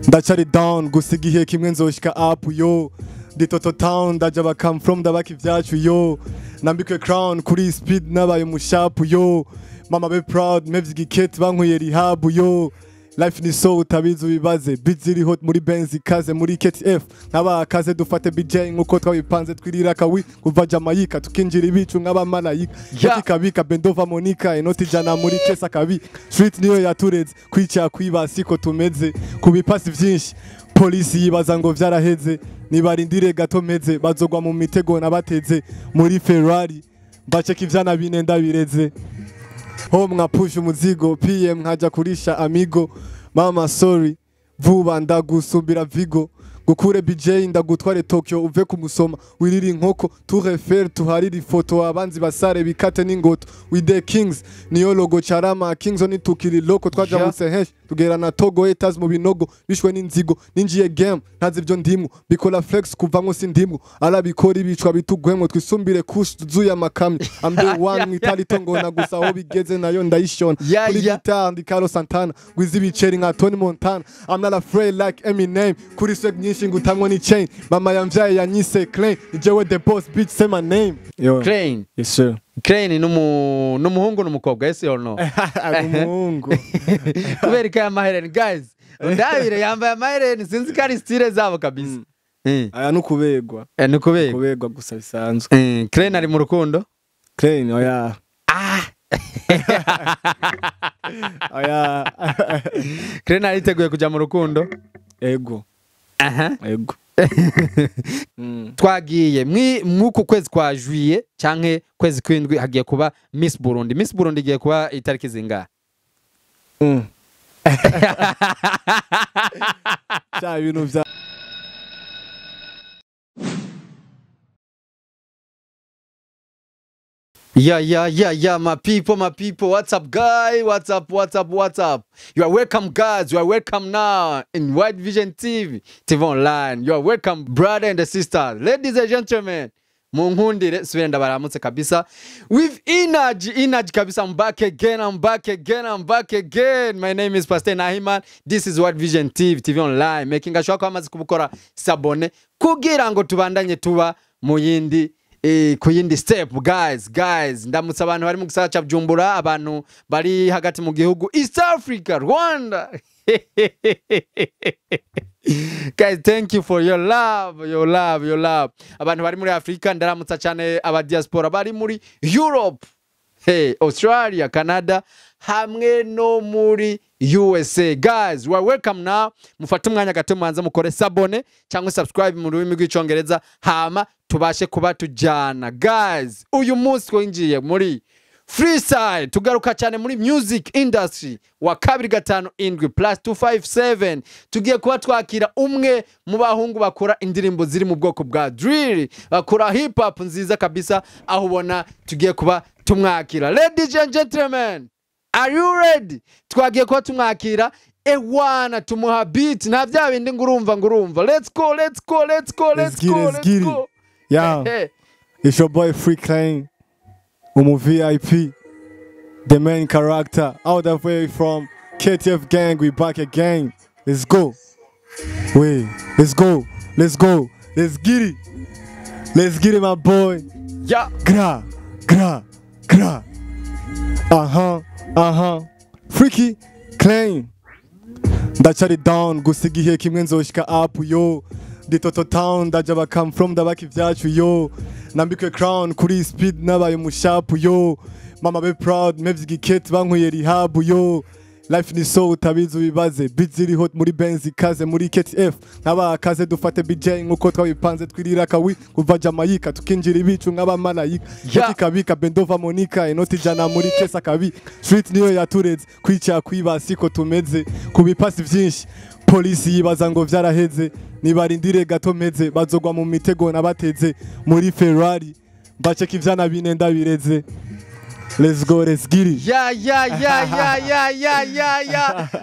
Ndacari down, gusa igihe kimwe nzoshika up, yo. Ndi Toto Town, ndaja ba come from, ndabaka ivyacu, yo. Nambikwe crown kuri speed, nabaye umushapu, yo. Mama be proud, mevye igiketi bankuye rehab, yo. Life ni so utabizi ubibaze. Beats ziri hot muri Benz ikaze muri KTF nk'abakaze, dufate BJ nkuko twabipanze, twirira kawi kuva Jamaica, tukinjira ibicu nk'abamarayika. Kabika Bendova Monica, inoti 100 muri kesa kabi. Street niyo yatureze, kwica kwiba siko tumeze. Ku bipasi vyinshi polisi yibaza ngo vyaraheze. Nibarindire gato meze, bazogwa mu mitego nabateze. Muri Ferrari mbaceka ivyana bine ndabireze. Ho mwapusha umuzigo PM nkaja kurisha amigo. Mama sorry, vuba ndagusumbira vigo. Gukure BJ ndagutware Tokyo, uve kumusoma wirira inkoko. Tour tuharira ifoto, abanzi basare bikate n'ingoto. We the kings, niyo logo charama kings oni, tukiri loko twajabutse henshi tugera na Togo, etas mu binogo bishwe n'inzigo. Ninjiye game ntazi ibyo ndimwo, bikora flex kuvamwo sindimwo, arabikora ibicwa bitugwemwo, twisumbire kush tuzuye amakamyo. I'm the one mwitarito ngona, gusa aho bigeze nayo ndayishona. Kuri guitar ndi Carlos Santana, gwiza ibiceri nka Tony Montana. I'm not afraid like Eminem, kuri swag nyinshi ngutamwo ni chain. Mama yamvyaye yanyise Klein, ni jewe the boss, bitch, say my name. Yo. Crane. Yes sir. Crane n'umuhungu n'umukobwa, yes or no? Umuhungu. Kubera ko aya mahereni, guys, ndabire yambaye amahereni, sinzi ko ari style zabo kabisa. Aya nukubegwa. Ni ukubegwa. Kubegwa gusa bisanzwe. Crane ari mu rukundo? Klein oya. Ah. Oya. Crane ariteguye kuja mu rukundo? Ego. Aha. Ego. Twagiye mw'uku kwezi kwa juillet canke kwezi kwindwi, hagiye kuba Miss Burundi. Miss Burundi igiye kuba itariki zingahe? Cya ibintu vya Yeah, my people, my people. What's up, guy? What's up, what's up, what's up? You are welcome, guys. You are welcome now in White Vision TV, TV Online. You are welcome, brother and sister, ladies and gentlemen. Munkundire subire ndabaramutse kabisa with energy, energy kabisa. I'm back again, I'm back again, I'm back again. My name is Pastor Nahiman. This is White Vision TV, TV Online, making sure ko amaze kubukora s'abonner kugira ngo tubandanye tuba mu yindi ku yindi step. Guys, guys, ndamutse abantu bari mu gisagara ca Bujumbura, abantu bari hagati mu gihugu, East Africa, Rwanda. Guys, thank you for your love, your love, your love. Abantu bari muri Africa, ndaramutsa cyane aba diaspora bari muri Europe, hey, Australia, Canada hamwe no muri USA. Guys, we are welcome now. Mufate umwanya gato mubanze mukore s'abonner cyangwa subscribe mu rurimi rw'Icongereza, hama tubashe kuba tujyana. Guys, uyu munsi twinjiye muri freestyle, tugaruka cyane muri music industry wa 257 +257. Tugiye kuba twakira umwe mu bahungu bakora indirimbo ziri mu bwoko bwa drill, bakora hip hop nziza kabisa, aho ubona tugiye kuba tumwakira. Ladies and gentlemen, are you ready? Twagiye kuba tumwakira, ewana tumuha beat nta bya bindi ngurumva ngurumva. Let's go, let's go, let's go, let's Let's get go, it, let's let's get it. go. Yeah. Hey. It's your boy Free Klein, umu VIP, the main character, all the way from KTF gang, we back again. Let's go. Wait, let's go, let's go, let's get it. Let's get it, my boy. Yeah. Gra, gra, gra. Uh-huh, uh-huh. Freaky, Klein. Ndacari down, gusa igihe kimwe nzoshika up, yo. Ndi Toto Town, ndaja ba come from, ndabaka ivyacu, yo. Nambikwe crown kuri speed, nabaye umushapu, yo. Mama be proud, mevye igiketi bankuye rehab, yo. Life ni so utabizi ubibaze. Beats ziri hot muri Benz ikaze muri KTF nk'abakaze, dufate BJ nkuko twabipanze, twirira kawi kuva Jamaica, tukinjira ibicu nk'abamarayika. Kabika Bendova Monica, inoti 100 muri kesa kabi. Street niyo yatureze, kwica kwiba siko tumeze. Ku bipasi vyinshi polisi yibaza ngo vyaraheze. Nibarindire gato meze, bazogwa mu mitego nabateze. Muri Ferrari mbaceka ivyana bine ndabireze. Let's go, let's get it. Yeah.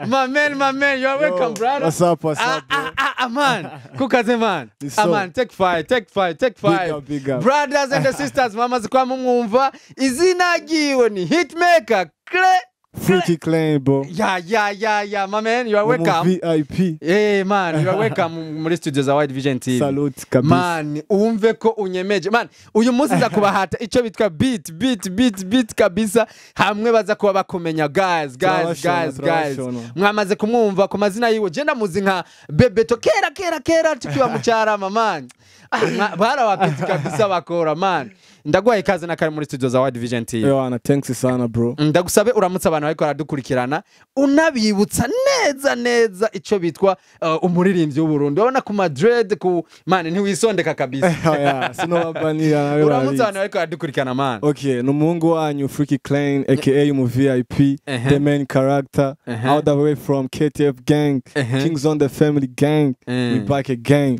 My man, my man, you are welcome, brother. What's up, what's Ah, up, bro? ah, ah, ah, man. Kukaze, man. It's Ah, so. man, take five, take five, take five. Big up, big up. Brothers and the sisters, mamaze kwa mumwumva, izina ryiwe ni Hitmaker Clay. Freaky Klein, bro. Yeah, my man, you are welcome. VIP. Hey man, you are welcome muri studio za Wide Vision TV. Salute kabisa. Man, umve ko unyemeje. Man, uyu munsi nza kubahata ico bitwa beat, beat, beat, beat kabisa. Hamwe baza kuba bakumenya, guys, guys, guys, guys. Mwamaze kumwumva ku mazina yiwe. Je ndamuzi nka Bebeto kera kera kera tukiwa mu Carama, man. Ah, barabapiti kabisa bakora, man. Ndaguhaye ikaze na kare muri studio za Wide Vision TV. Ewana, thanks sana, bro. Ndagusabe uramutse abantu bariko baradukurikirana, unabibutsa neza neza ico bitwa umuririmbyi w'Uburundi. Urabona ku Madrid ku man ntiwisondeka kabisa. Oya, sinobabanira nawe. Uramutse abantu bariko baradukurikirana, man. Okay, ni umuhungu wanyu Freaky Klein, aka umu VIP, the main character, all the way from KTF gang, Kings on the Family gang, we back again.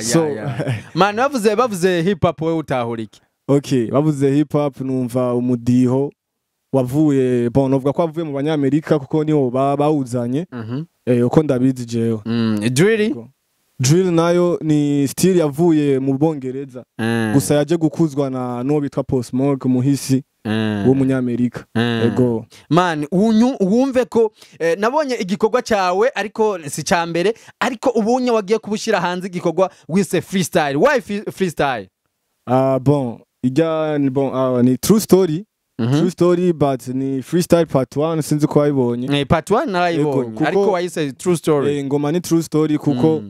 So Man, bavuze hip hop wewe utahura iki? Okay, bavuze hip hop numva umudiho wavuye, bon, novuga ko wavuye mu Banyamerika kuko niho bawuzanye. Uko ndabizi jewe. Drill? Drill nayo ni style yavuye mu Bongereza. Gusa yaje gukuzwa na n'uwo bitwa Post Malone, umuhisi w'Umunyamerika. Ego. Man, wumve ko nabonye igikorwa cyawe, ariko si ca mbere, ariko ubunye wagiye kubushyira hanze igikorwa wise freestyle. Why freestyle? Ah bon, ijya ni bon, ni true story. True story, but ni freestyle part 1, sinzi ko wayibonye. Part 1 narayibonye, ariko wayise true story. Ngoma ni true story kuko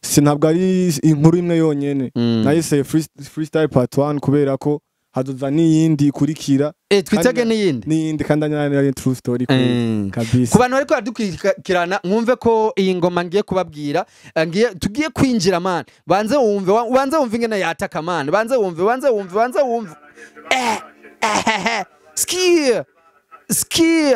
sinabwo ari inkuru imwe yonyene. Nayise freestyle part 1 kubera ko hazoza n'iyindi ikurikira. Twitege n'iyindi. N'iyindi kandi ari true story kabisa. Ku bantu bariko baradukurikirana mwumve ko iyi ngoma ngiye kubabwira, tugiye kwinjira, man. Banze wumve, banze wumve ingene yataka, man. Banze wumve, banze wumve, banze wumve. Ski! Ski!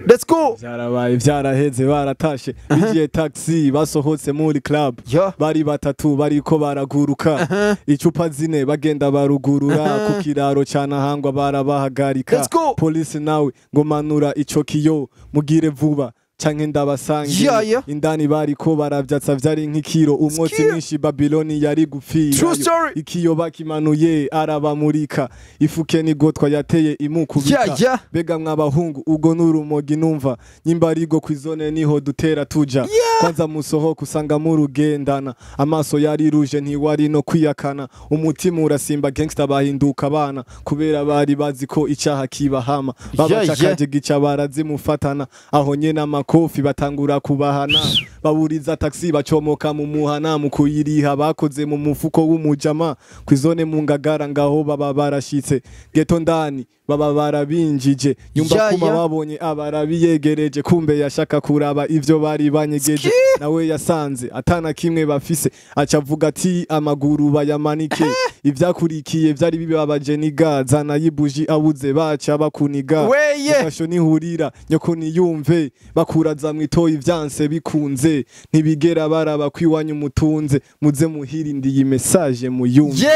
Let's go! Vyarabaye vyaraheze baratashe, bigiye taxi basohotse muri club. Bari batatu bariko baraguruka, icupa zine bagenda barugurura, ku kiraro canahangwa barabahagarika. Let's go! Polisi nawe ngo manura ico kiyo mugire vuba canke ndabasangiye. Indani bariko baravyatsa vyari nk'ikiro, umwotsi mwinshi Babiloni yari gupfira. Ikiyo bakimanuye arabamurika, ifuke nigotwa yateye imukubita. Bega mw'abahungu ubwo n'urumogi numva nyimba arigo kw'izone niho dutera tuja. Kwanza musohoka usanga murugendana, amaso yari ruje ntiwari no kwiyakana, umutima urasimba gangster bahinduka abana kubera bari bazi ko icaha kibahama. Babacakaje gica barazimufatana, aho nyene amakofi batangura kubahana, baburiza taxi bacomoka mu muhana, mu kuyiriha bakoze mu mufuko w'umujama. Kw'izone mu Ngagara ngaho baba barashitse, ghetto ndani baba barabinjije, nyumba kuma babonye abarabiyegereje, kumbe yashaka kuraba ivyo bari banyegeje. Nawe yasanze atana kimwe bafise, acavuga ati amaguru bayamanike. Ivyakurikiye vyari bibabaje niga, zana yibuji abuze baca bakuniga. Mukasho nihurira nyoko niyumve, bakuraza mwitoyi vyanse bikunze, ntibigera baraba kwiwanyu mutunze, muze muhirindi iyi message muyumve.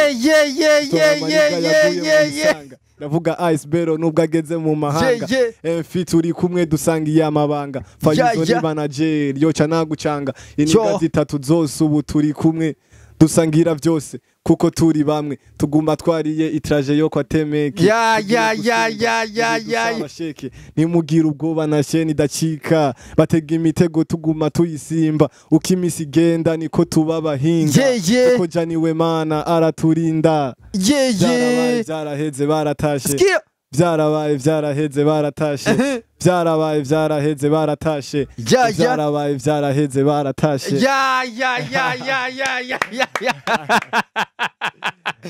Ndavuga Ice Bero nubwo ageze mu mahanga, mfi turi kumwe dusangiye amabanga, Fayizo ni manager yoca nagucanga, iniga zitatu zose ubu turi kumwe dusangira vyose kuko turi bamwe, tuguma twariye itraje yo kwa Temeke. Nimugira ubwoba na sheni idacika, batega imitego tuguma tuyisimba, uko imisi igenda niko tuba abahinga, kuko janiwe mana araturinda. Vyarabaye vyaraheze baratashe, vyarabaye vyaraheze baratashe, vyarabaye vyaraheze baratashe, vyarabaye vyaraheze baratashe.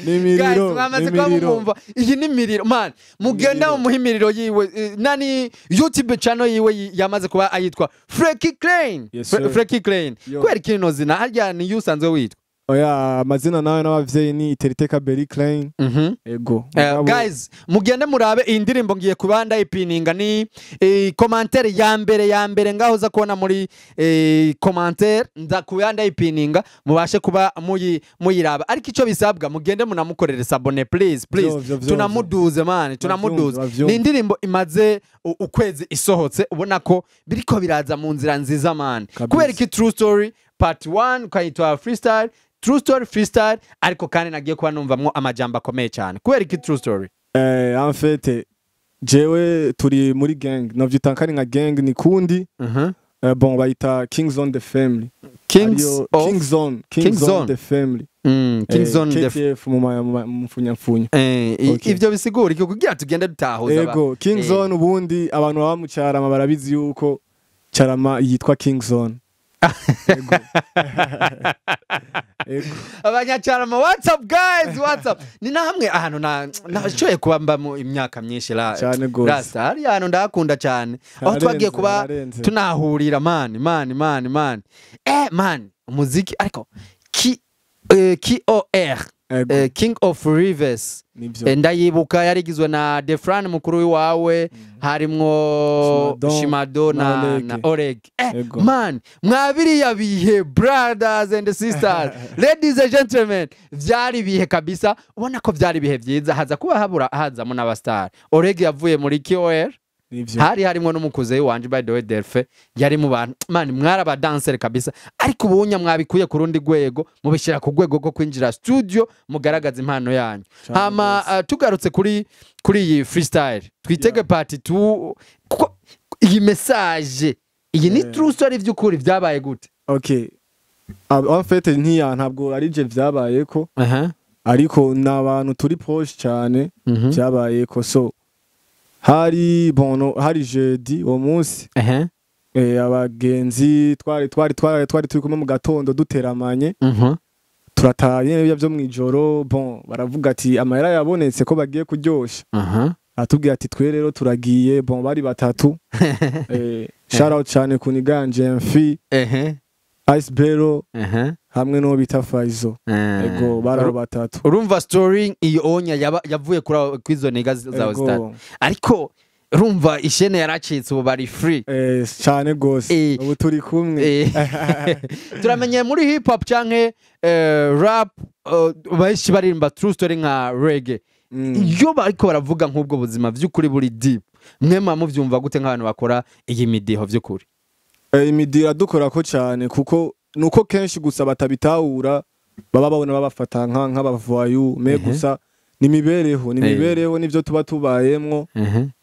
Nimiriro, nimiriro. Iyi ni miriro, man. Mugenda mumuhe imiriro yiwe. Nani YouTube channel yiwe yamaze kuba ayitwa Freaky Klein. Freaky Klein. Kubera ikino zina harya ni usanzwe witwa? Oya, amazina nawe n'abavyeyi ni Iteriteka Berry Klein. Ego. Guys, mugende murabe iyi ndirimbo ngiye kubanda ipininga ni commentaire ya mbere ngaho uza kubona muri commentaire, nza kubanda ipininga mubashe kuba muyiraba. Ariko ico bisabwa mugende munamukorere s'abonner, please please. Tunamuduze man, tunamuduze. Ni indirimbo imaze ukwezi isohotse, ubona ko biriko biraza mu nzira nziza man. Kubera iki true story part 1 ukayitwa freestyle, true story freestyle, ariko kandi nagiye kuba numvamwo amajambo akomeye cyane. Kubera iki true story? En fait Jewe turi muri gang, novyita nkari nka gang, ni kundi. Bon, bayita Kings on the Family. Kings Ariyo of King Zone, King King Zone Zone. the Family. King Zone the KTF mu mfunyamfunya. Okay. Ivyo bisigura iki kugira tugende dutahuza Ego, King Zone, ubundi abantu baba mu Cyarama barabizi yuko Cyarama yitwa King Zone. Ego. Ego. Abanyacyarama, what's up guys, what's up? Ni na hamwe ahantu na nashoboye kuba mbamo imyaka myinshi la Cyane gose. Rasta, hari ahantu ndahakunda cyane, aho Hararenze, twagiye kuba hararenze. tunahurira, man, man, man, man, man, umuziki ariko ki KOR. Ego. King of Rivers. Nivyo. Ndayibuka yarigizwe na Defran mukuru w'iwawe, harimwo Shimado Shimado na na, Oreg. na Oreg. Ego. Man, mwabiriya bihe, brothers and sisters, ladies and gentlemen, vyari bihe kabisa, ubona ko vyari bihe vyiza, haza kuba habura hazamo n'abastar. Oreg yavuye muri KOR. Nivyo. Hari harimo n'umukuze wanje, by the way, Delphe yari mu bantu, man, mwarabadanser kabisa, ariko ubunya mwabikuye ku rundi rwego, mubishyira ku rwego rwo kwinjira studio mugaragaza impano yanyu. Cane Hama gose. Tugarutse kuri iyi freestyle, twitege part 2, kuko iyi message iyi ni true story vy'ukuri, vyabaye gute? Okay. En fait, ntiya ntabwo ari je vyabayeko, ariko ni abantu turi proche cyane vyabayeko. So hari, bon, no, hari jeudi uwo munsi. Abagenzi twari turi kumwe mu gatondo duteramanye, turataha nyene byo mwijoro. Bon, baravuga ati amahera yabonetse, ko bagiye kuryosha. Atubwira ati twe rero turagiye. Bon, bari batatu. Shout out cyane ku niganje Mfi, Ice Bero hamwe n'uwo bita Faizo. Ego, bari abo batatu. Urumva story iyo onya yavuye kuri kwizo nigga zawe zitatu, ariko urumva ishene yaracitse, ubu bari free. Cyane gose. Ubu turi kumwe. Turamenye muri hip hop canke rap, benshi baririmba true story nka reggae. Iyo bariko baravuga nk'ubwo buzima vy'ukuri buri deep, mwe muba muvyumva gute nk'abantu bakora iyi midiho vy'ukuri? Imidi iradukorako cyane, kuko nuko kenshi gusa batabitahura, baba babona babafata nk'abavayu me. Gusa ni imibereho, ni imibereho, nivyo tuba tubayemwo.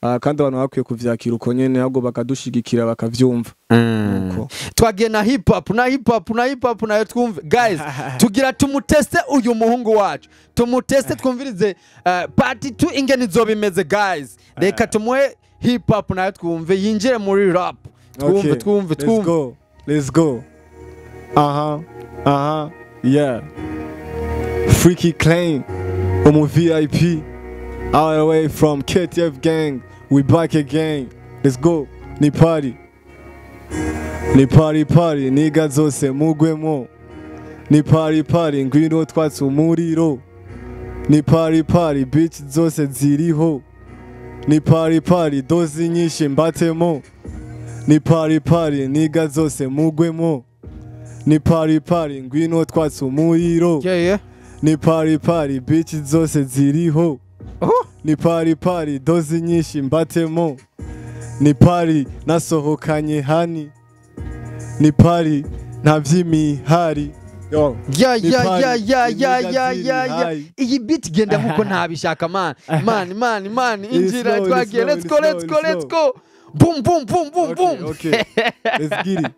Ah, kandi abantu bakwiye kuvyakira uko nyene, ahubwo bakadushigikira, bakavyumva. Nuko. Twagiye na hip hop, na hip hop, na hip hop nayo twumve. Guys, tugira tumuteste uyu muhungu wacu, tumuteste, twumvirize part 2 ingene izoba imeze. Guys, reka tumuhe hip hop nayo twumve, yinjire muri rap, twumve. Okay, Twumve. let's Twumve. go, let's go. Aha aha, yeah, Freaky Claim, umu VIP, all the way from KTF gang, we back again, let's go. Ni party, ni party, party, nigga zose mugwemo. Ni party, party, ngwino twatse umuriro. Ni party, party, bitch zose ziriho. Ni party, party, dozi nyinshi mbatemo. Ni party, party, nigga zose mugwemo. Ni party, party, ngwino twatse umuriro. Ni party, party, bitch zose ziriho. Oh. Ni party, party, dozi nyinshi mbatemo. Ni party, nasohokanye hani. Ni party, nta vy'imihari. Yo. Ya. Ni party, Ya ya ya nigga ya ziri ya ya. high. Iyi beat genda nkuko ntabishaka, man, man, man, man, injira. Slow, Twagiye. it's Let's slow, go. it's Let's slow, go. it's Let's go, boom boom boom boom. Okay, Boom. okay. Let's get it.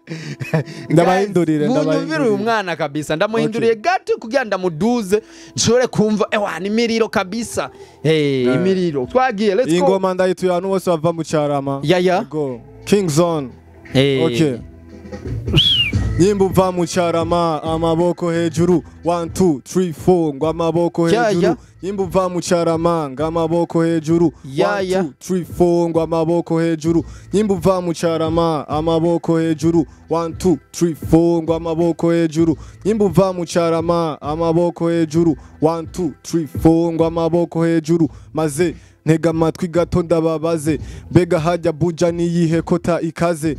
Ndabahindurire, Munyumvire uyu ndabahindurire. mwana kabisa, ndamuhinduriye gato kugira ndamuduze nshobore kumva. Ewa, ni imiriro kabisa. Hey, imiriro, twagiye, let's Iyi go. ngoma ndayituye ahantu hose bava mu Carama. Ya. Go. King Zone. Hey. Okay. Nyimba uva mu Carama, amaboko hejuru, 1 2 3 4, ngo amaboko hejuru. Nyimba uva mu Carama, ngo amaboko hejuru. 1 2 3 4, ngo amaboko hejuru. Nyimba uva mu Carama, amaboko hejuru, 1 2 3 4, ngo amaboko hejuru. Nyimba uva mu Carama, amaboko hejuru, 1 2 3 4, ngo amaboko hejuru. Maze ntega amatwi gato ndababaze, mbega hajya buja niyihe kota ikaze?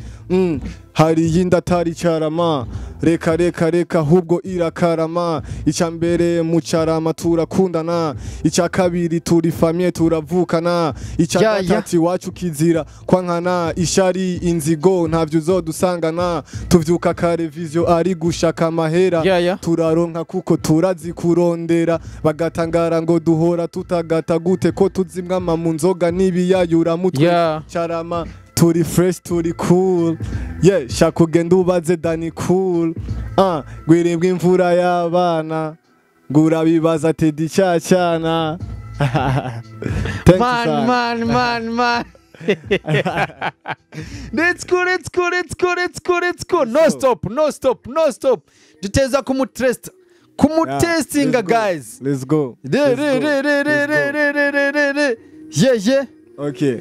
Hari iyindi atari Carama. Reka, reka, reka, ahubwo irakarama. Icya mbere, mu Carama turakundana. Icya kabiri, turi famille, turavukana. Icya gatatu, iwacu kizira kwankana. Ishari, inzigo, ntavyo uzodusangana. Tuvyuka kare, vision ari gushaka amahera. Turaronka kuko turazi kurondera. Bagatangara ngo duhora tutagata gute, ko tuzimwama mu nzoga n'ibiyayura mutwe. Carama turi fresh, turi cool, yeah. Shaka ugenda ubaze Dani Cool. Ah, gwirimbwa imvura y'abana, ngurabibaza Teddy Cyacana. Thank you, Man, sir. man, man, man. Let's go, let's go, let's go, let's go, let's go. No stop, no stop, no stop. Duteza kumutest. Kumutestinga, Let's go. guys. Let's go. Re Let's re go. re re re Let's go. re re re re re re. Yeah. Okay.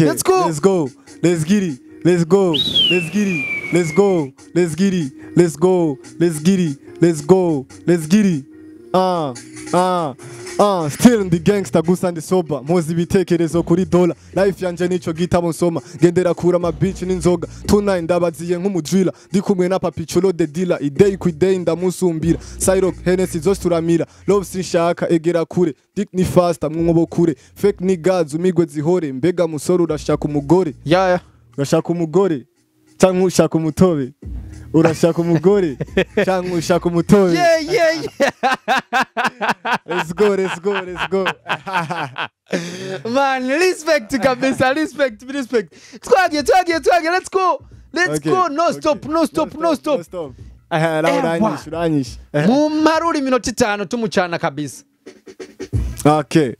Let's go. Let's go. Let's get it. Let's go. Let's get it. Let's go. Let's get it. Let's go. Let's get it. Let's go. Let's get it. Still ndi gangster, gusa ndi sober. Mpoza ibitekerezo kuri dollar. Life yanje nico gitabo nsoma. Ngendera kura ama beach n'inzoga. Tonight ndabaziye nk'umudriller. Ndi kumwe na Papi Chulo the dealer. Idei ku idei ndamusumbira. Cyrock, Hennessy zose turamira. Love sinshaka, egera kure. Dick ni faster mwumwobo kure. Fake niggas umigwe zihore. Mbega musore, urashaka umugore? Urashaka umugore cyangwa ushaka umutobe? Urashaka umugore cyangwa ushaka umutobe? Yeah. Let's go, let's go, let's go. Man, respect kabisa, respect, respect. Twagiye, twagiye, twagiye, let's go. Let's go. No stop, no stop, no stop. Stop. Aha, nawe uranyishe, uranyishe. Mumarura iminota 5 tumucana kabisa. Okay,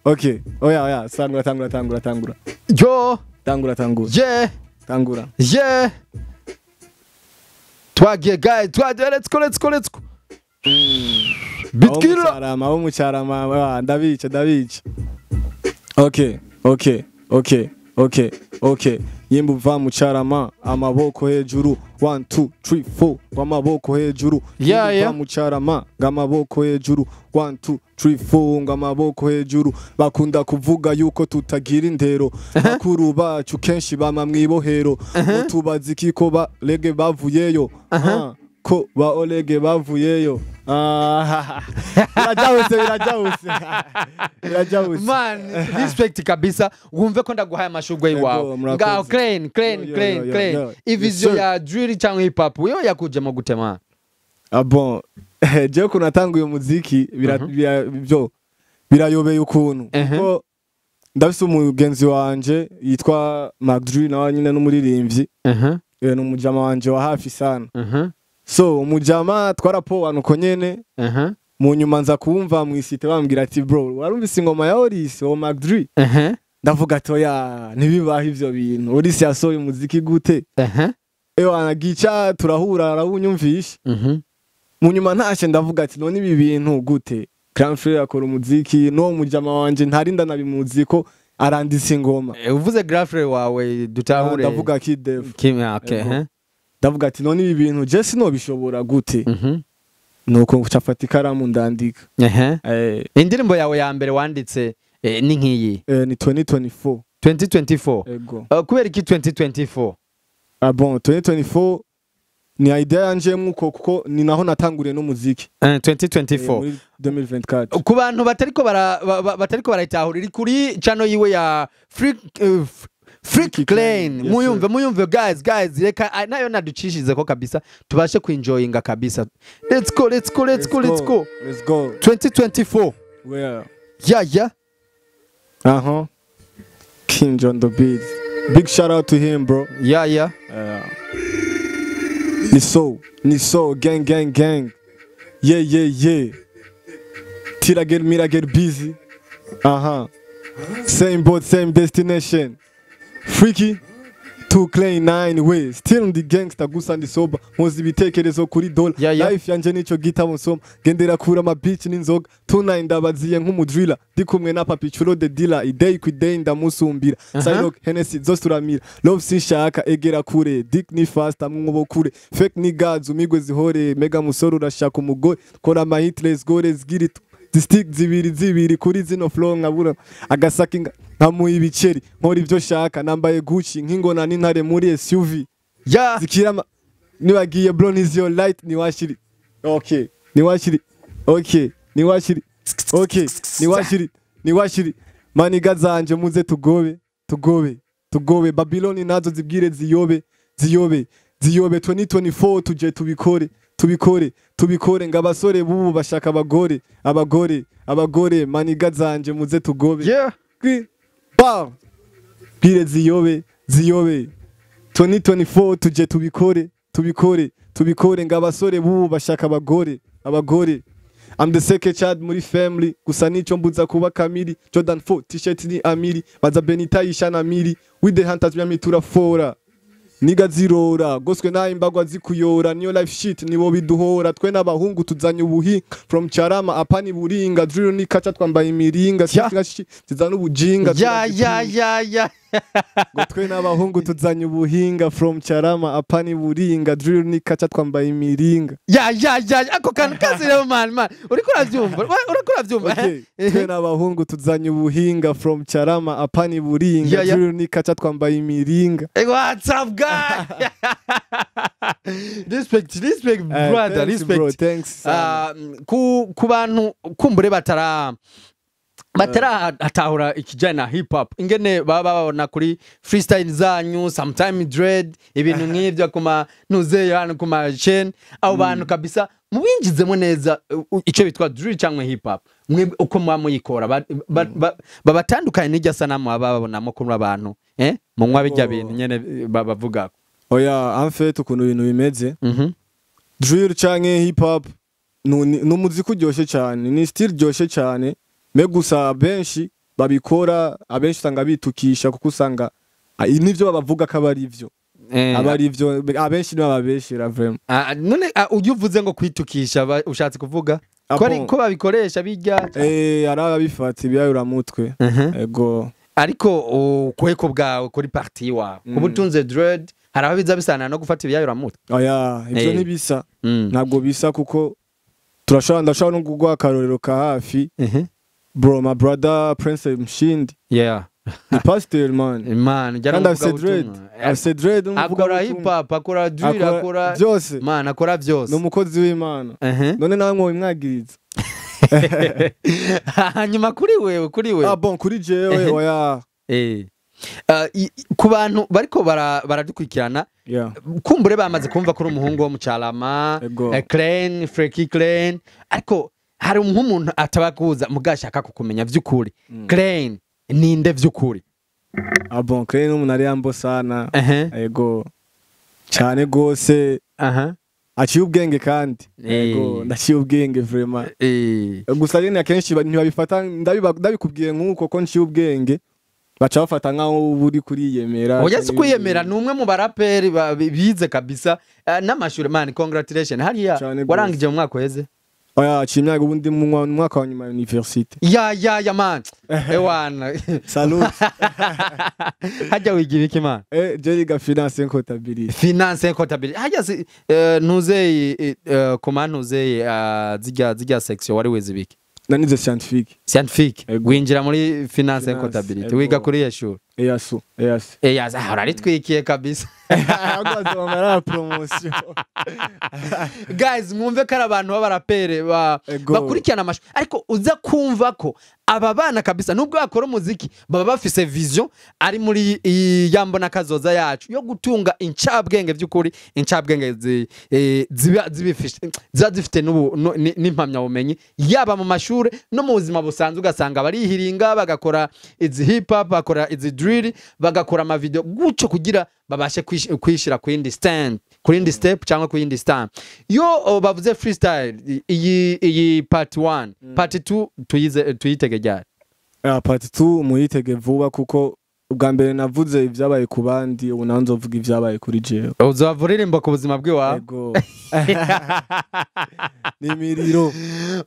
oya, oya, tangura, tangura, tangura, tangura. Yo. Tangura, tangura. Tangura. Yeah. Twagiye, guys, twagiye, let's go, let's go, let's go. Beat killer. Abo mu Carama, ah, ndabica, ndabica. Okay. Yimba uva mu Carama, amaboko hejuru. 1 2 3 4, amaboko hejuru. Yimba uva mu Carama, amaboko hejuru. 1 2 3 4, amaboko hejuru. Bakunda kuvuga yuko tutagira indero. Bakuru bacu kenshi bama mwibohero. Tubazi kiko ba lege bavuyeyo. Ah, ko ba olege bavuyeyo. Ah, birajahuse, birajahuse, birajahuse. Man, respect kabisa. Wumve ko ndaguhaye amashurwe Yego, iwawe. murakoze. Ngaho clean, clean, Yo, yo, clean, yo, yo, clean. yo. Yes, Ivision sir. ya drill cyangwa hip hop yo yakujemo gute, man? Ah bon, jewe ukuntu natanguye umuziki byo birayobeye ukuntu, kuko ndafise umugenzi wanje yitwa Magdri, nawe nyine n'umuririmbyi. Ni umujama wanje wa hafi sana. So umujama twarapowana uko nyene. Mu nyuma nza kumva mw'isite bambwira ati: "Bro, warumvise ingoma ya Oris wa Magdri?" Ndavuga ati: "Oya, ntibibaho ivyo bintu, Oris yasohoye umuziki gute?" Ewa, gica turahura, arawunyumvisha. Mu nyuma ntashe ndavuga ati: "None ibi bintu gute Grand Frère akora umuziki, n'uwo mujama wanje ntari ndanabimuzi ko aranditse ingoma?" Uvuze grand frère wawe, dutahure. Ndavuga Kid. Kim, okay. Yego. Ndavuga ati: "None ibi bintu je sinobishobora gute?" Nuko ncafata ikaramu ndandika. Indirimbo yawe ya mbere wanditse ni nk'iyi? Ni 2024. 2024? Ego. Kubera iki 2024? Ah bon, 2024 ni idea yanje mwuko, kuko ni naho natanguriye n'umuziki. 2024? Muri 2024. Ku bantu batariko barayitahura, iri kuri channel yiwe ya Freak Freak Freaky Klein. Klein, yes, Muyumve, sir. muyumve, guys, guys, reka nayo naducishirize ko kabisa, tubashe kuenjoyinga kabisa. Let's go, let's go, let's go, let's go. Let's go. 2024. Where? Yeah. Uh-huh. King John the Beat. Big shout out to him, bro. Yeah. Ni so, ni so, gang, gang, gang. Yeah. Till I get me, I get busy. Same boat, same destination. Freaky. Two clean nine ways. Still ndi gangster, gusa ndi sober. Mpoza ibitekerezo kuri dollar. Yeah. Life yanje nico gitabo nsoma. Gendera kura ama beach n'inzoga. Tonight ndabaziye nk'umudriller. Ndi kumwe na Papi Chulo the dealer. Idei ku idei ndamusumbira. Cyrock, Hennessy zose turamira. Love sinshaka, egera kure. Dick ni fast mwumwobo kure. Fake niggas umigwe zihore. Mega musore, urashaka umugore? Kora ama hit, let's go, let's get it. Stick zibiri zibiri kuri zino flow, nkabura agasaki nkamuha ibiceri, nkora ibyo shaka, nambaye Gucci nk'ingona n'intare muri SUV. Zikirama nibagiye bro, niziyo light niwashiri, okay, niwashiri, okay, niwashiri, okay, niwashiri, niwashiri. Maniga zanje, muze tugobe, tugobe, tugobe. Babiloni nazo zibwire ziyobe, ziyobe, ziyobe. 2024 tuje tubikore, tubikore, tubikore. Ngo abasore bubu bashaka abagore, abagore, abagore. Maniga zanje, muze tugobe. Ba bwire ziyobe, ziyobe. 2024 tuje tubikore, tubikore, tubikore. Ngo abasore bubu bashaka abagore, abagore. I'm the second child muri family, gusa nico mbuza kuba kamiri. Jordan 4 t-shirt ni amiri baza Benita yishana miri with the hunters byamitura fora niga zirora goswe nayo imbagwa zikuyora niyo life shit nibo biduhora. Twe n'abahungu tuzanye ubuhi from Charama apani Buringa, drill ni kacha, twambaye imiringa. Zizana ubujinga. Ya. Ngo twe n'abahungu tuzanye ubuhinga from Charama apani Buringa, drill ni kacha, twambaye imiringa. Ya, ako kantu kaziremo, man, man, uriko uravyumva, uriko uravyumva? Okay. Twe n'abahungu tuzanye ubuhinga from Charama apani Buringa, drill ni kacha, twambaye imiringa. Hey, what's up, guy? Respect, respect, brother. Thanks, Respect. bro, thanks sana. Ku bantu kumbure batara ikijyanye na hip hop, ingene baba babona kuri freestyle zanyu, sometime dread, ibintu nk'ibyo kuma ntuzeyo hano kuma chain, abo bantu kabisa mubinjizemo neza icyo bitwa drill cyangwa hip hop, mwe uko muba muyikora, babatandukanye n'iryo sanamu baba babonamo kuri abantu munywa bijya bintu nyene babavuga. Oya, en fait ukuntu ibintu bimeze, drill canke hip hop ni umuziki uryoshye cyane, ni style iryoshye cyane, mais gusa abenshi babikora, abenshi usanga bitukisha, kuko usanga nivyo babavuga ko aba ari ivyo, aba ari ivyo, abenshi nibo bababeshera vraiment. None ujya uvuze ngo kwitukisha, ushatse kuvuga ko Bon. ko babikoresha bijya? Hari ababifata ibiyayuramutwe. Ego. Ariko ukweko bwawe kuri party wawe, kuba utunze dread, hari aho biza bisana no gufata ibiyayuramutwe? Oya, ivyo ntibisa. Ntabwo bisa, kuko turashobora, ndashobora no kuguha akarorero ka hafi, bro, my brother Prince Mshindi ni pasteur, man. Man, jya Kandi afise dread, afise dread. Akora hip hop, akora drill, akora byose. Man, akora byose. Ni umukozi w'Imana. None nawe mwimwagiriza? Hanyuma kuri wewe, kuri wewe? Ah bon, kuri jewe, oya. Ku bantu bariko baradukurikirana, kumbure bamaze kumva kuri umuhungu wo mu Carama, Klein, Freaky Klein, ariko hari nk'umuntu atabakuza mugashaka kukumenya vy'ukuri. Klein ninde vy'ukuri? Ah bon, Klein n'umuntu ari yambo sana. Ego, cyane gose. Aciye ubwenge kandi. Ego, ndaciye ubwenge vraiment. Gusa nyine akenshi ntibabifata, ndabikubwiye nk'uko ko nciye ubwenge, baca bafata nk'aho uba uri kuriyemera. Oya, si kwiyemera, ni umwe mu baraperi bize kabisa, n'amashuri. Man, congratulation hariya. Cane gose. Warangije mu mwaka uheze? Oya, aciye imyaka, ubundi mu mwaka wa nyuma ya université. Ya, man, ewana. Salut. Hajya wigira iki, man? Je yiga finance and comptabilité. Finance and comptabilité. Hajya si ntuzeye koma ntuzeye zijya section wari wize ibiki? Nanize scientifique. Scientifique. Ego. Winjira muri finance and Finance, comptabilité. ego. Wiga kuri yeshuri? EASU, EAS. Yaza uraritwikiye kabisa. Ahubwo bazomara promotion. Guys, mwumve ko ari abantu b'abarapere bakurikirana amashusho, ariko uza kumva ko aba bana kabisa, nubwo bakora umuziki, baba bafise vision ari muri iyi ya mbona kazoza yacu yo gutunga incabwenge by'ukuri, incabwenge ziba zibifise, ziba zifite n'impamyabumenyi, yaba mu mashuri no mu buzima busanzwe. Ugasanga barihiringa, bagakora izi hip hop, bakora izi drill, bagakora amavideo gutyo kugira babashe kwishira ku yindi stand, ku yindi step cyangwa ku yindi stand. Yo bavuze freestyle, iyi part 1, part 2 tuyize, tuyitege ryari? Part 2 muyitege vuba, kuko ubwa mbere navuze ibyabaye ku bandi, ubu nawe nzovuga ibyabaye kuri jewe. Uzava uririmba ku buzima bw'iwawe? Ego, ni imiriro.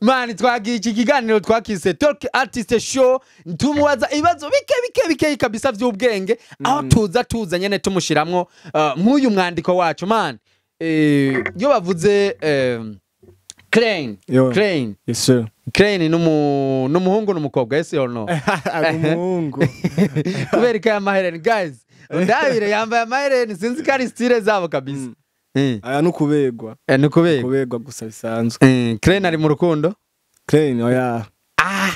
Man, twagiye. Iki kiganiro twakise Talk Artist Show, tumubaza ibibazo bike bike bike kabisa by'ubwenge, aho tuza nyene tumushiramwo nk'uyu mwandiko wacu. Man, iyo bavuze Crane. Yo. Crane. Yes sir. Crane n'umuhungu n'umukobwa, yes or no? Umuhungu. Kubera ko aya mahereni, guys, ndabire yambaye amahereni, sinzi ko ari style zabo kabisa. Aya nukubegwa. Ni kubera Kubegwa gusa bisanzwe. Crane ari mu rukundo? Crane oya. Ah.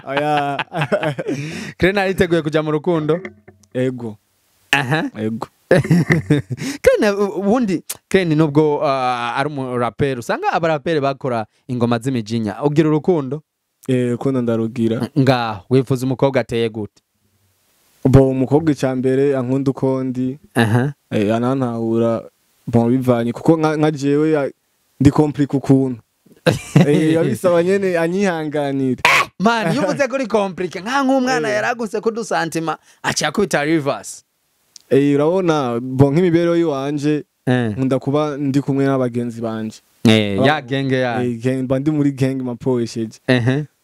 Oya. Crane ariteguye kuja mu rukundo? Ego. Aha. Ego. Crane ubundi Crane nubwo ari umuraperi, usanga abaraperi bakora ingoma z'imijinya, ugira urukundo? Rukundo ndarugira. Ngaho wifuza umukobwa ateye gute? Bo umukobwa icambere ankunda uko ndi. Aha. Anantahura bon bivanye kuko nka jewe ndi compliqué ukuntu. Yabisaba nyene anyihanganire. Man, iyo uvuze kuri compliqué nka nk'umwana yaraguse kudusantima aciye akubita reverse. Urabona bon nk'imibereho yiwanje nkunda kuba ndi kumwe n'abagenzi banje. Ya genge ya. Gang mba ndi muri gang mapoesheje.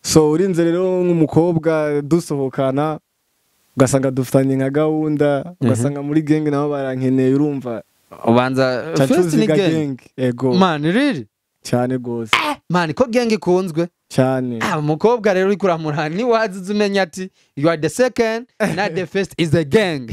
So urinze rero nk'umukobwa dusohokana ugasanga dufitanye nka gahunda, ugasanga muri gang nabo barankeneye, urumva ubanza first ni gang. Ego. Man, really? Cyane gose. Man, ko gang ikunzwe cyane. Umukobwa rero uri kuramura ni wazize umenya ati you are the second, not the first is the gang.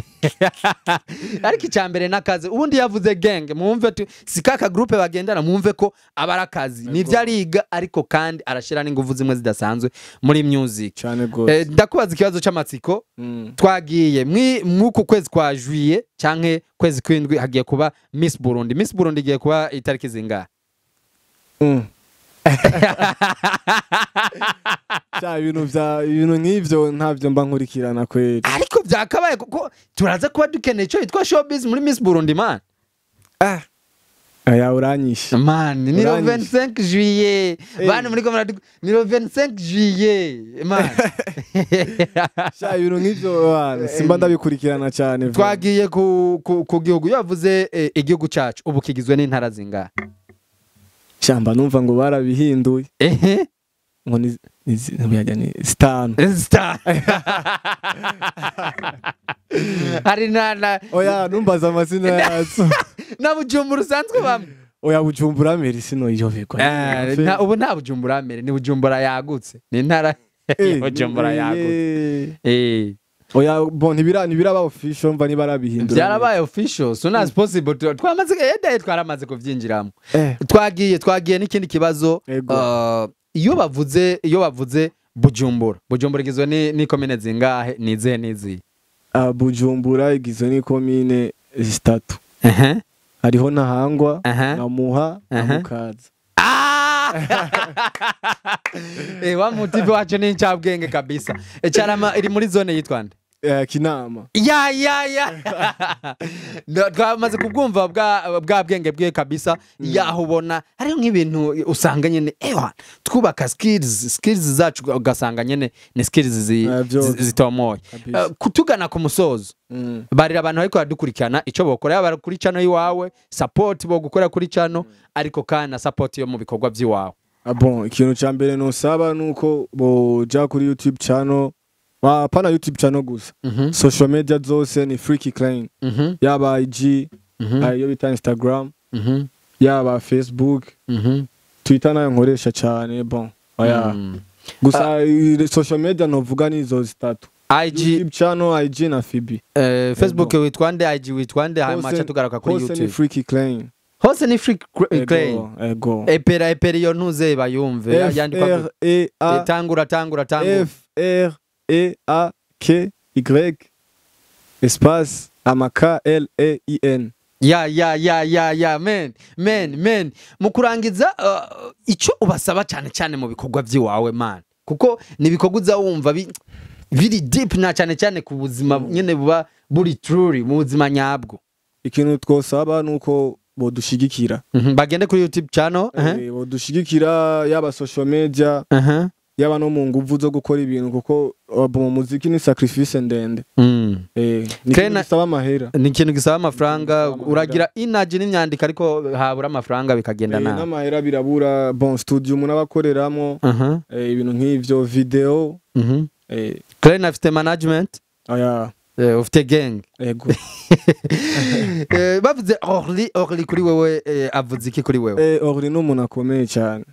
Ariko icyambere nakazi ubundi yavuze gang, mwumve si kaka groupe bagendana, mwumve ko abarakazi nivyo ariga, ariko kandi arashira n'inguvu zimwe zidasanzwe muri music cyane gose. Ndakubaza ikibazo c'amatsiko. Twagiye mwuku kwezi kwa juillet canke kwezi kwindwi hagiye kuba Miss Burundi. Miss Burundi igiye kuba itariki zingahe? Cya ibintu vya ibintu nk'ivyo ntavyo mba nkurikirana kweli. Ariko byakabaye kuko turaza kuba dukeneye ico yitwa showbiz muri Miss Burundi, man. Aya uranyishe. Man, ni le 25 juillet. Bana muri ko ni le 25 juillet, man. Cya ibintu nk'ivyo simba ndabikurikirana cyane. Twagiye ku gihugu yavuze igihugu cacu ubu kigizwe n'intara zingahe? Shamba numva ngo barabihinduye. Ngo ni ni zitanu. Zitanu. Hari na oya numbaza amazina yazo. Na Bujumbura usanzwe bamwe. Oya Bujumbura mbere sino iyoberwa. Ubu nta Bujumbura mbere, ni Bujumbura yagutse. Ni intara Bujumbura yagutse. Oya bon ntibiraba official mva nibarabihindura. Byarabaye official soon as possible. Twamaze twaramaze kuvyinjiramo. Twagiye n'ikindi kibazo. Iyo bavuze Bujumbura, Bujumbura igizwe ni komine zingahe, nizihe nizihe? Bujumbura igizwe ni komine zitatu. Hariho Ntahangwa, na Muha, na Mukaza. Wa mutipe wacu ni incabwenge kabisa. Carama iri muri zone yitwa nde? Kinama. Ya. Twamaze kubwumva bwa bwenge bwiwe kabisa. Yaho ubona hariho nk'ibintu usanga nyene twubaka skills zacu ugasanga nyene ni skills zitomoye. Kutugana ku musozo, barira abantu ariko badukurikirana ico bokora, yaba kuri channel yiwawe, support bo gukora kuri channel, ariko kana support yo mu bikorwa by'iwawe. Bon, ikintu ca mbere nosaba nuko boja kuri YouTube channel. Hapana YouTube channel gusa. Social media zose ni Freaky Klein. Yaba IG, iyo bita Instagram, yaba Facebook, Twitter nayo nkoresha cyane bon. Oya. Gusa social media novuga ni izo zitatu. IG, YouTube channel, IG na FB. Facebook witwa nde, IG witwa nde, hanyuma aca tugaruka kuri YouTube. Hose ni Freaky Klein. Hose ni Freaky Klein. Ego. Epera iyo ntuze bayumve. Yandikwa E A tangura. F R E A K Y espace A K L E I N. Ya men mukurangiza ico ubasaba cyane cyane mu bikorwa by'iwawe, man, kuko ni bikorwa uza wumva biri deep na cyane cyane ku buzima nyene buba buri truly mu buzima nyabwo. Ikintu twosaba nuko bodushigikira. Bagende kuri YouTube channel, bodushigikira yaba social media, yaba no mu nguvu zo gukora ibintu, kuko mu muziki ni sacrifice ndende. Ni ikintu gisaba amahera. Ni ikintu gisaba amafaranga, uragira energy n'imyandiko ariko habura amafaranga bikagenda nabi. N'amahera birabura. Bon, studio umuntu abakoreramo, ibintu nk'ivyo, video. Klein afite management? Oya. Ufite gang? Ego. Bavuze Orly, Orly kuri wewe avuze iki kuri wewe? Orly ni umuntu akomeye cyane.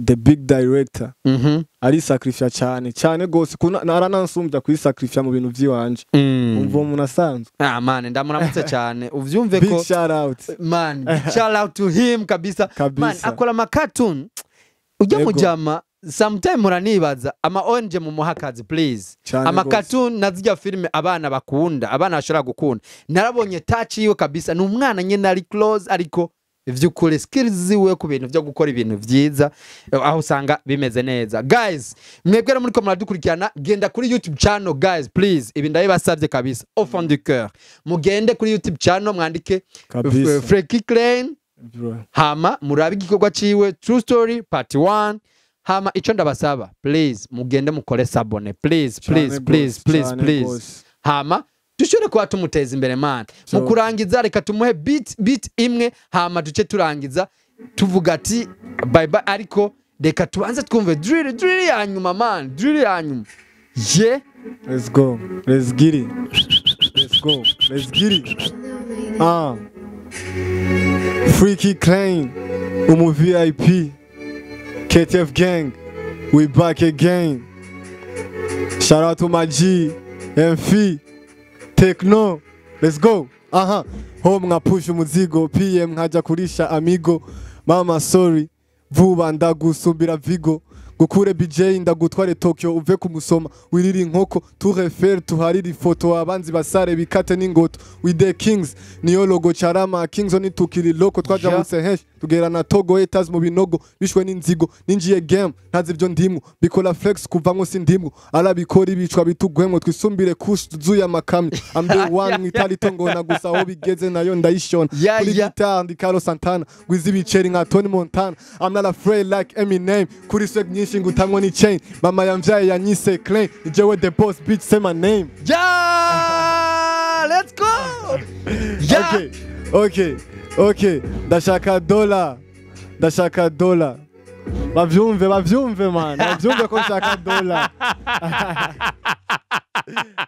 The big director. Ari sacrifice cyane cyane gose, aranansumbya kwisacrifice mu bintu by'iwanje. Umva, umuntu asanzwe. Ah man, ndamuramutse cyane, uvyumve Big ko shout out. Man, big shout out to him kabisa. Kabisa. Man, akora ama cartoon ujya mujama. Sometime muranibaza ama ONG mumuha akazi, please. Cyane Ama gose. cartoon na zirya filime abana bakunda, abana bashobora gukunda. Narabonye touch yiwe kabisa, ni umwana nyene ari close, ariko vy'ukuri skills ziwe ku bintu vyo gukora ibintu vyiza, aho usanga bimeze neza. Guys, mwebwe rero muriko muradukurikirana, genda kuri YouTube channel. Guys, please, ibi ndabibasavye kabisa au fond du cœur, mugende kuri YouTube channel mwandike Kabisa. Freaky Klein. Bro. Hama murabe igikorwa ciwe True Story Part 1. Hama ico ndabasaba, please, mugende mukore s'abonner, please. Cyane Please, please, gose, please, cyane please. gose. Hama dushobore kuba tumuteza imbere, man. Mu kurangiza, reka tumuhe beat imwe, hama duce turangiza tuvuga ati bye bye, ariko reka tubanze twumve drill ya nyuma, man, drill ya nyuma ye. Let's go. Let's get it. Let's go. Let's get it. Ah. Freaky Klein. Umu VIP. KTF Gang. We back again. Shout out to my G. MF. Techno. Let's go. Aha. Home nka umuzigo. PM nkaja kurisha amigo. Mama sorry. Vuba ndagusumbira vigo. Gukure BJ ndagutware Tokyo, uve kumusoma wirira inkoko turefer tuharira ifoto, abanzi basare bikate n'ingoto. We the kings, niyo logo charama kings oni tukiri loko twajabutse henshi tugera na Togo, etas mu binogo bishwe n'inzigo. Ninjiye game ntazi ibyo ndimwo, bikora flex kuvamwo sindimwo, arabikora ibicwa bitugwemwo, twisumbire kush tuzuye amakamyo. I'm the one mwitarito ngona gusa aho bigeze nayo ndayishona. Kuri guitar ndi Carlos Santana, gwiza ibiceri nka Tony Montana. I'm not afraid like Eminem, kuri swag nyinshi ngutamwo ni chain. Mama yamvyaye yanyise Klein, ni jewe the boss, bitch, say my name. Yeah, let's go, yeah. Okay, ndashaka dola, ndashaka dola, bavyumve, bavyumve man, bavyumve ko nshaka dola,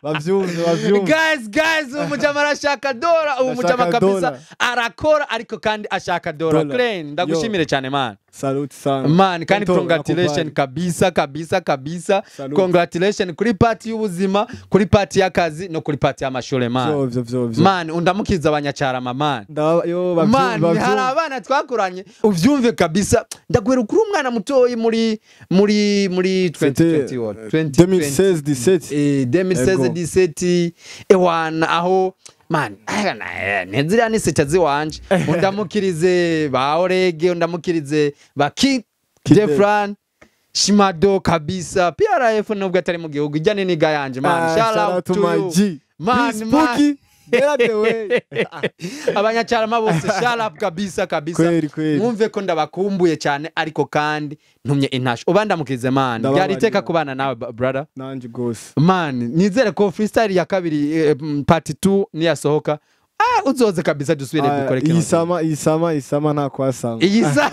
bavyumve, bavyumve. Guys, guys, uyu mujama arashaka dora, uyu mujama Ndashaka kabisa dola. arakora, ariko kandi ashaka dora. Dola. Klein, ndagushimire cyane, man. Salute sana. Man, kandi Tonto, congratulation. nakubali. Kabisa, kabisa, kabisa. Salute. Congratulation kuri part y'ubuzima, kuri part y'akazi no kuri part y'amashure, man. Vyo vyo vyo vyo. Man, undamukiza abanyacarama, man. Yo, bavyumve. Man, hari Bavyumve. abana twakoranye, uvyumve kabisa. Ndaguhera kuri umwana mutoyi muri C'était 2020 what? 2020. 2016 17. 2016. Ego. 17, ewana aho man, ntiziriya ni sita ziwanje. Undamukirize ba Orege, undamukirize ba Ki Kid. Defran Shimado kabisa, PRF nubwo atari mu gihugu, ijya niniga yanje, man. Ah, Shout out to my you. G. Man, Be man. spooky. Get out the way. Abanyacyarama bose, shout out kabisa kabisa. Kweri kweri. Mwumve ko ndabakumbuye cyane, ariko kandi ntumye intasho ubandamukirize, man. Ndababarira. Byari iteka kubana nawe, brother. Nanje gose. Man, nizere ko freestyle ya kabiri, part 2 niyasohoka, uzoze kabisa dusubire Ah, dukore kino. iyi sama, iyi sama, iyi sama nta kwasama. Iyi sa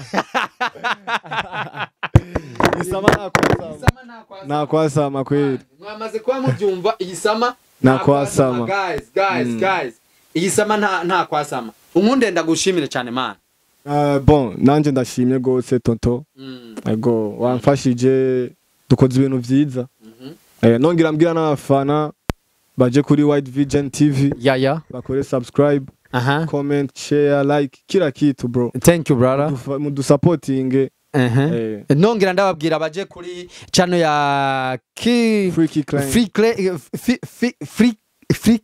Iyi sama nta kwasama, nta kwasama kweri. Mwamaze kuba mubyumva, iyi sama Nta kwasama. Guys, guys, guys, iyi sama nta kwasama. Unkunde ndagushimire cyane, man. Ah, bon, nanje ndashimye gose, tonto. Ego, wamfashije, dukoze ibintu vyiza. Nongera mbwira n'abafana baje kuri White Vision TV bakore subscribe, comment, share, like, kila kitu, bro. Thank you, brother. Mudusapotinge. Nongera ndababwira baje kuri channel ya ki Freaky Klein. Free Clay, free free free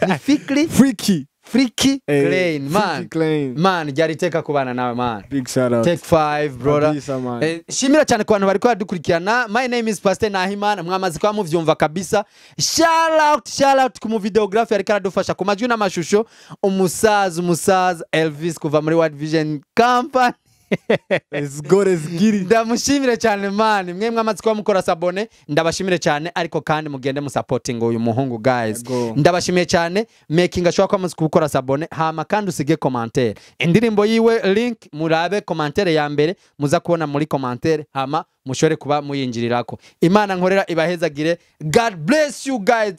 ni Fikri. Freaky. Freaky Klein, man. Freaky Klein. Man, ryari iteka kubana nawe, man. Big shout out. Take five, brother. Kabisa, man. Shimira cyane ku bantu bari dukurikirana. My name is Pastor Nahimana, mwamaze kuba muvyumva kabisa. Shout out, shout out ku mu videographer ariko aradufasha ku majwi n'amashusho, umusaza, umusaza Elvis kuva muri World Vision Company. Let's go, let's get it. Ndamushimire cyane, man. Mwe mwamaze kuba mukora s'abonner, ndabashimire cyane, ariko kandi mugende musapotinga uyu muhungu, guys. Yego. Ndabashimiye cyane. Making ashobora kuba muzi gukora s'abonner, hama kandi usige commentaire. Indirimbo yiwe link murabe commentaire ya mbere muza kubona muri commentaire, hama mushobore kuba muyinjirirako. Imana nkorera ibahezagire. God bless you guys.